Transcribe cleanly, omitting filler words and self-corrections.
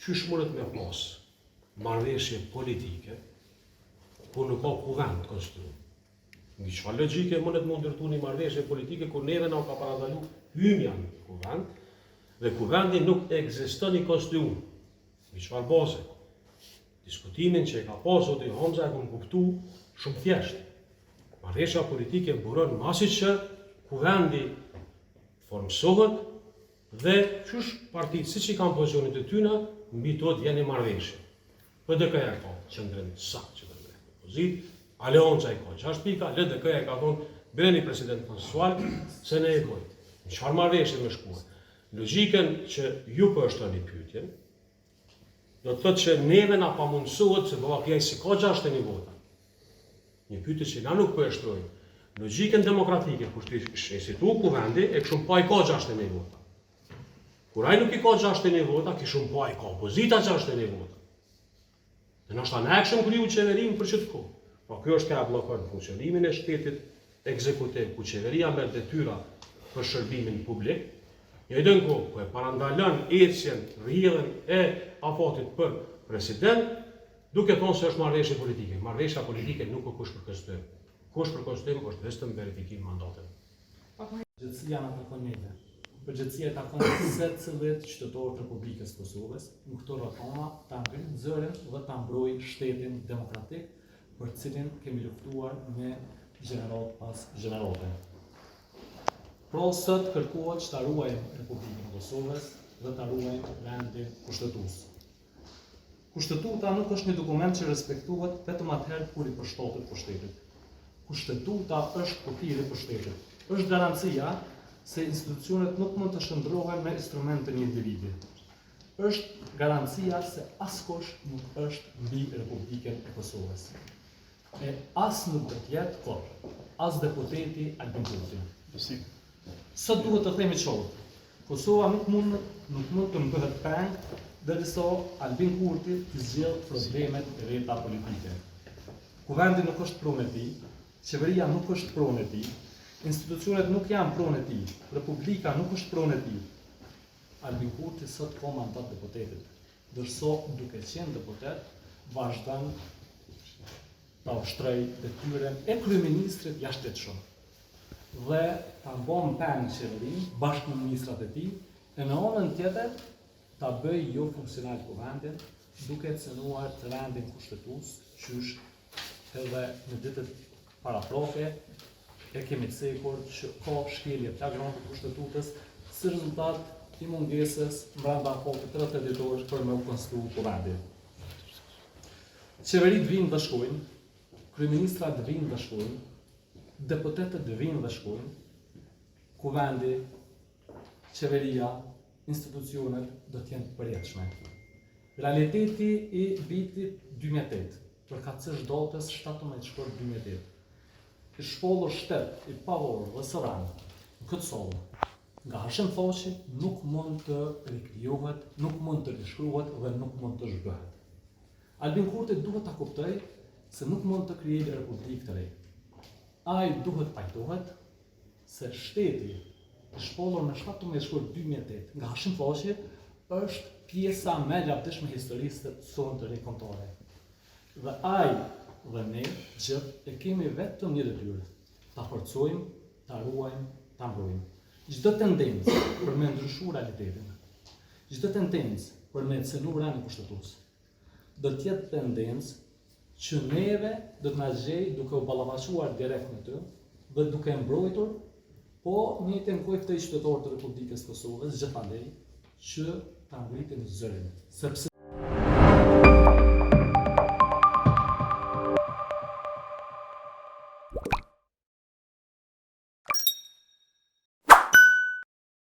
Qysh mundet me pas marrëveshje politike kur nuk ka kuvend të konstituum? Mbi çfarë logjike mundet me ndërtu një marrëveshje politike kur neve na u ka parandalu hymja në kuvend dhe kuvendi nuk ekziston i konstituum? Mbi çfarë baze? Diskutimin që e ka pas zoti Hamza e kom kuptu shumë thjesht. Marrëveshja politike buron masi që kuvendi formësohet Dhe qysh partitë siç i kanë pozicionet e tyna, mbi to të vjen një marrëveshje. PDK-ja ka qëndrim të saktë që do të jetë opozitë, Aleanca i ka 6 pika, LDK-ja ka thonë bëni president konsensual se ne e bojmë. Në çfarë marrëveshje me shkue? Logjikën që ju po e shtroni pyetjen, do të thotë që neve na pamundësohet se BVK-ja s'i ka 61 vota. Një pyetje që na nuk po e shtrojmë. Logjikën demokratike, kur të ish institu kuvendi, e kishum pa i ka 61 vota. Kur ai nuk i ka 61 vota, kishum pa i ka opozita 61 vota. Dhe ndoshta ne e kishum kriju qeverinë për qëtë kohë. Pra kjo është ka e bllokon funksionimin e shtetit ekzekutiv, ku qeveria merr detyra për shërbimin publik, njëjtën kohë, ku e parandalon ecjen, rrjedhën e afatit për president, Duke thonë se është marrëveshje politike. Marrëveshja politike nuk o kusht për konstituim. Kusht për konstituim është vetëm verifikimi i mandateve. Përgjegjësia na takon neve. Përgjegjësia i takon secilit qytetar të Republikës së Kosovës, në këto rrethana ta ngritë zërin dhe ta mbrojë shtetin demokratik për të cilin kemi luftuar me gjeneratë pas gjenerate. Pra sot kërkohet që ta ruajmë Republikën e Kosovës dhe ta ruajmë rendin kushtetues. Kushtetuta nuk është një dokument që respektohet vetëm atëherë kur i përshtatet pushtetit. Kushtetuta është kufiri i pushtetit. Është garancia se institucionet nuk mund të shndërrohen në instrument të një individi. Është garancia se askush nuk është mbi Republikën e Kosovës. E as nuk do të jetë kurrë, as deputeti Albin Kurti. Sot duhet të themi qartë, Kosova nuk mund nuk mund të mbahet peng derisa Albin Kurti t'i zgjidhë problemet e veta politike. Kuvendi nuk është pronë e tij, qeveria nuk është pronë e tij, institucionet nuk janë pronë e tij, Republika nuk është pronë e tij. Albin Kurti sot ka mandat deputetit, ndërsa duke qenë deputet vazhdon ta ushtrojë detyrën e kryeministrit jashtëligjshëm dhe ta mban peng qeverinë bashkë me ministrat e tij e në anën tjetër ta bëjë jo funksional kuvendin duke cenuar rendin kushtetues qysh edhe në ditët paraprake e kemi cekur që ka shkelje flagrante të kushtetutës si rezultat i mungesës brenda afatit 30 ditor për me u konstitu kuvendi. Qeveritë vijnë dhe shkojnë, kryeministrat vijnë dhe shkojnë, deputetët vijnë dhe shkojnë, kuvendi, qeveria, institucionet do të jenë të përjetshme. Realiteti i vitit 2008, përkatësisht datës 17 shkurt 2008, i shpallur shtet i pavarur dhe sovran në këtë sallë, nga Hashim Thaçi nuk mund të rikrijohet, nuk mund të rishkruhet dhe nuk mund të zhbëhet. Albin Kurti duhet ta kuptojë se nuk mund të krijojë republikë të re. Ai duhet të pajtohet se shteti i shpallur në 17 shkurt 2008 nga Hashim Thaçi është pjesa më e lavdishme e historisë sonë të re kombëtare. Dhe ai dhe ne gjithë e kemi vetëm një detyrë, ta forcojmë, ta ruajmë, ta mbrojmë. Çdo tendencë për me ndryshu realitetin, çdo tendencë për me cenu rendin kushtetues, do të jetë tendencë që neve do të na gjejë duke u ballafaquar direkt me të dhe duke mbrojtur, po njëjtën kohë ftoj qytetarët e Republikës së Kosovës gjithandej që ta ngritin zërin, sepse.